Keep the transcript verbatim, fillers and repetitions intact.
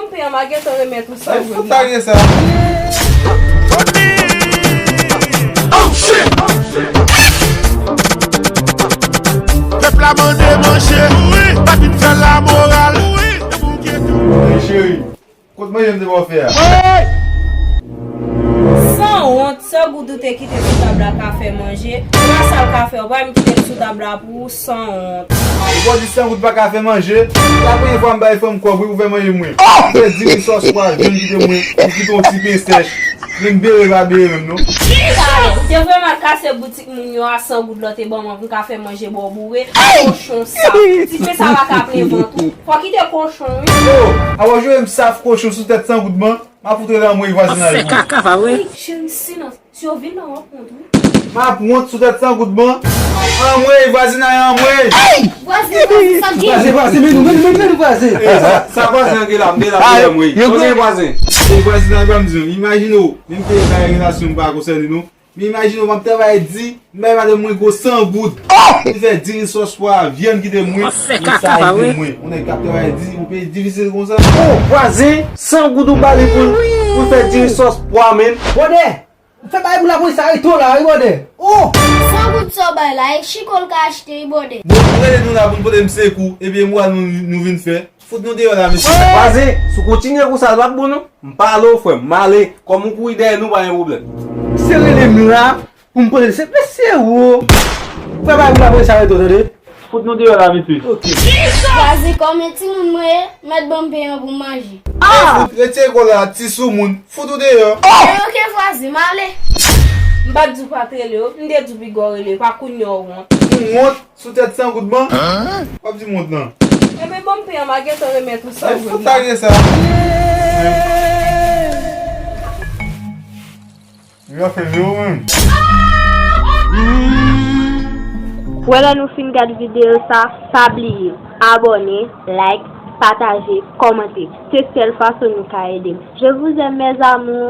Pè, m a gentan remèt ou sa. Ay, fout lage sa. Pèp la mande manje, pa vin fè lamoral. Cheri, kot manje m te ba w fè a? Sanwont, san goud ou te kite sou tab la ka fè manje? Se pa sa l ka fè, ou pa menm kite l sou tab la pou ou, sanwont. Ou pa di sangoud pa ka fè manje? Se la premye fwa m bay fanm kòb wi pou fè manje mwen. M fè di mil sòs pwa vyann kite mwen, ou kite yon ti pen sèch. Menm bere pa bere menm non. Ou te vrèman al kase boutik moun yo a san goud lò te ban mwen pou m ka fè manje ba w boure. Kochon sa. Ti pen sa pa ka plen vant ou. Fò kite kochon wi. Oh, a w ap jwe m saf kochon sou tèt sangoud man. M ap fout rele anmwey vwazinay wi. Fè kaka pa vre. Cheri, silans. Si yo vin la, w ap wont wi. M ap wont sou tèt sangoud man. Anmwey vwazinay anmwey. Vwazen, vwazen, sa k gen? Vwazen, vwazen, men nou, men nou, men nou vwazen. Sa vwazen an gen la, m gen la m gen anmwey. Kote gen vwazen? E vwazinay ban m di w, imajine w, menm ke bay relasyon m pa konsène nou. Men imajine w, m ap travay di, m bay madanm mwen gwo san goud. Li fè diri sòs pwa, vyann kite mwen, li sa ede mwen. Yon nèg k ap travay di, yon peyi difisil konsa. Oh, vwazen, san goud ou ba li pou l, pou l fè diri sòs pwa, menn. Bòdè! M fè bagay pou lapolis arete w la, wi, bòdè. Oh! San goud sa w bay la, e chiko l ka achte, wi, bòdè. Bon, m rele nou la pou n pote m sekou, ebyen m wè nou, nou vin fè. Fout nou deyò la mesye. Vwazen, si w kontinye konsa l p ap bon non. M pale w frè m, m ale. Kòm ou kouri dèyè nou pa gen pwoblèm. Se rele m la pou m poze l se mesye wo. Fè bagay pou lapolis arete w tande. Fout nou deyò la mesye. Vwazen kòm e timoun mwen ye, mèt ban m pen an pou m manje. Fout retire kò la ti soumoun. Fout ou deyò. Oke vwazen m ale. M pa t di w pa t rele yo, m te di w piga w rele yo, pa kounye a w wont. Ou wont. Sou tèt san goud man. W ap di m wont lan. Ebyen ban m pen an m a gentan remèt ou sa w vle. Fout lage sa. Yo fè vye ou menm. Wè lè nou fin gad videyo sa, pa bliye abòne, like, pataje, kòmante. Se sèl fason nou ka ede m. Je vous aime mes amours.